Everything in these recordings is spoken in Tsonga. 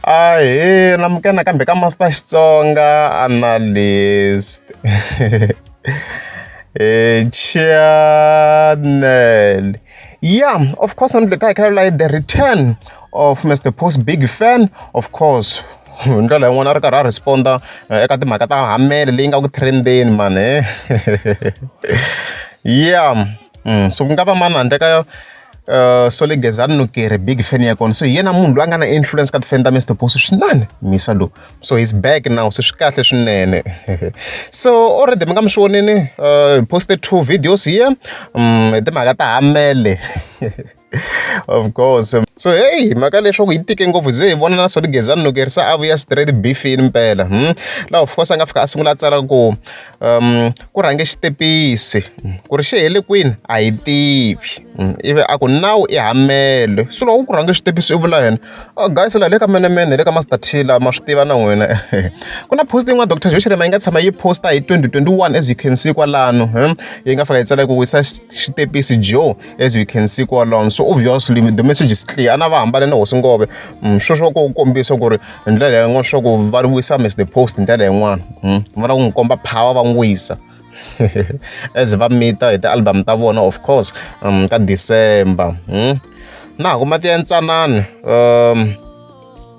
Ahee namukela nakambe ka Master Xitsonga Analyst channel. Yeah, of course namuntlha hi kha hi the return of Mr Post big fan of course hi ndlela yin'wana a ri karhi a respond-a eka timhaka ta hamele leyi nga ku trend-eni mani yeah so ku nga va mani handle ka Solly Gezani Nukeri big fan ya kona so hi yena munhu loyi a nga na influence ka tifan ta Mr Post swinene misa lowu so he's back now se swi kahle swinene so already mi nga mi swi vonini posted two videos here hi timhaka ta hamele of course so hey mhaka leswaku yi tike ngopfu ze hi vona na Solly Gezani Nukeri se a vuya straight beefini mpela laha of course a nga fika a sungula a tsala ku ku rhange xitepisi ku ri xi hele kwini a hi tivi ivi a ku now i hamele so loko ku rhange xitepisi i vula yena oh guys la le ka menemene le ka Master T la ma swi tiva na n'wina ku na post yin'wana Dr Joe Shirimani yi nga tshama yi posta hi 2021 as you can see kwalano yi nga fika yi tsala ku wisa xitepisi Joe as you can see kwalano so obviously the message is clear a na va hambane na hosi ngove sweswo ku kombisa ku ri hi ndlela yin'wana swa ku va wisa Mr Post hi ndlela yin'wana va lava ku n'wi komba power va n'wi wisa as va mita hi ti-album ta vona of course ka December na ha ku mati ya ntsanana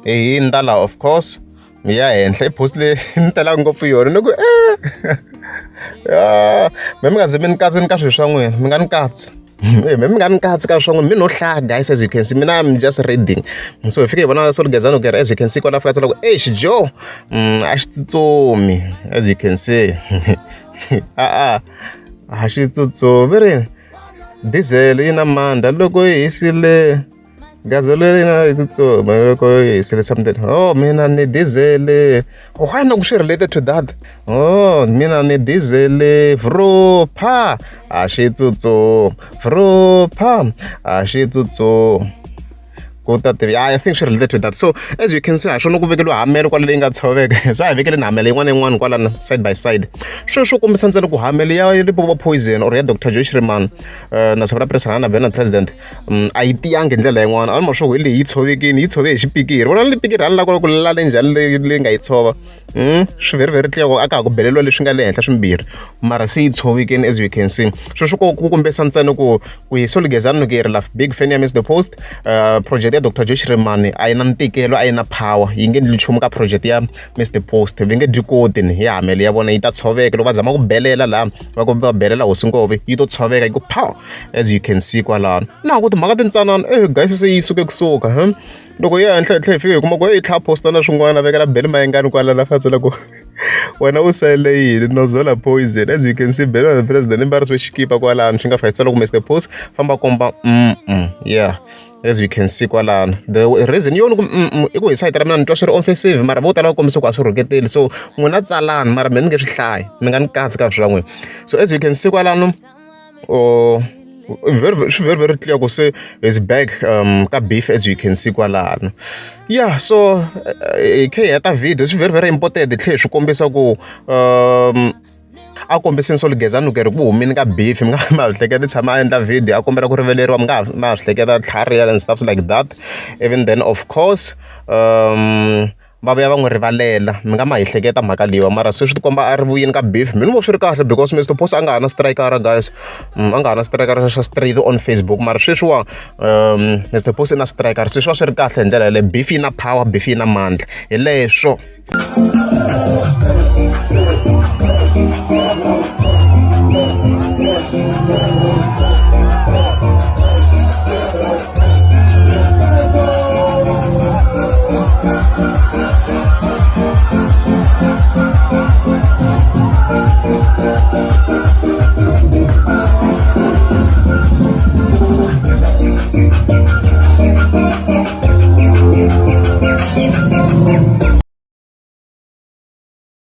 hi hindza laha of course ya henhla i post leyi ni talaka ngopfu yona ni ku me mi nga ze mi ni katsi ni ka swilo swa n'wina mi nga ni katsi me mi nga ni katsi ka swa n'wina mi no hlaya guys as you can see mina I'm just reading so hi fike hi vona Solly Gezani Nukeri as you can see kwala fika tsala ku eish Joe a xi tsutsumi as you can see a a xi tsutsumi ve ri diesel yi na mandla loko yi hisile Gasolina yi tsutsuma loko yi hisile something oh mina ni diesel why na ku swi related to that oh mina ni diesel vrupha a xi tsutsuma vrupha a xi tsutsuma ku ta tivi I think swi related to that so as you can see ha swona ku vekeliwa hamele kwala leyi nga tshoveka se a hi vekele ni hamele yin'wana na yin'wana kwalana side by side sweswo kombisa ntsena ku hamele ya Limpopo Poison or ya Dr Joe Shirimani na siku ra president na Bernard president a yi tiyangi hi ndlela yin'wana a ni ma sure ku hi leyi yi tshovekile yi tshove hi xipikiri vona ni pikiri a ni lava ku lale njhani leyi leyi nga yi tshova swi very very clear ku a ka ha ku beleriwa leswi nga le henhla swimbirhi mara se yi tshovekile as you can see sweswo ko ku kombisa ntsena ku ku hi Solly Gezani Nukeri la big fan ya Mr Post project ya Dr Joe Shirimani a yi na ntikelo a yi na power yi nge endli nchumu ka project ya Mr Post va nge dyi koti ni ya hamele ya vona yi ta tshoveka loko va zama ku belela laha va ku va belela hosi ngove yi to tshoveka yi ku pow as you can see kwalano na ku timhaka tintsanana eh guys se yi suke kusuka loko yi ya henhla hi tlhela hi fika hi kuma ku yi tlhela posta na swin'wana vekela Benny Mayengani kwala la fatsela ku wena u sele yini nozola poison as you can see Benny the president i mbarisiwe xikipa kwalano xi nga fika tsala ku Mr Post famba komba yeah as you can see kwalano the reason yona ku i ku hi sayiti ra mina ni twa swi ri offensive mara vo tala va kombisa ku a swi rhuketeli so n'wina tsalani mara mina ni nge swi hlayi mi nga ni katsi ka swa n'wina so as you can see kwalano or very swi very very clear ku se is back ka beef as you can see kwalano yeah so hi khe hi heta video swi very very important hi tlhela hi swi kombisa ku a kombisini Solly Gezani Nukeri ku humini ka beef mi nga ma swi hleketa tshama a endla video a kombela ku rivaleriwa mi nga ma swi hleketa tlhariha and stuff like that even then of course va vuya va n'wi rivalela mi nga ma hi hleketa mhaka leyiwa mara se swi tikomba a ri vuyeni ka beef mina ni vo swi ri kahle because Mr Post a nga ha na striker guys a nga ha na striker xa straight on Facebook mara sweswiwa Mr Post i na striker sweswiwa swi ri kahle hi ndlela yaleyo beef yi na power beef yi na mandla hi leswo.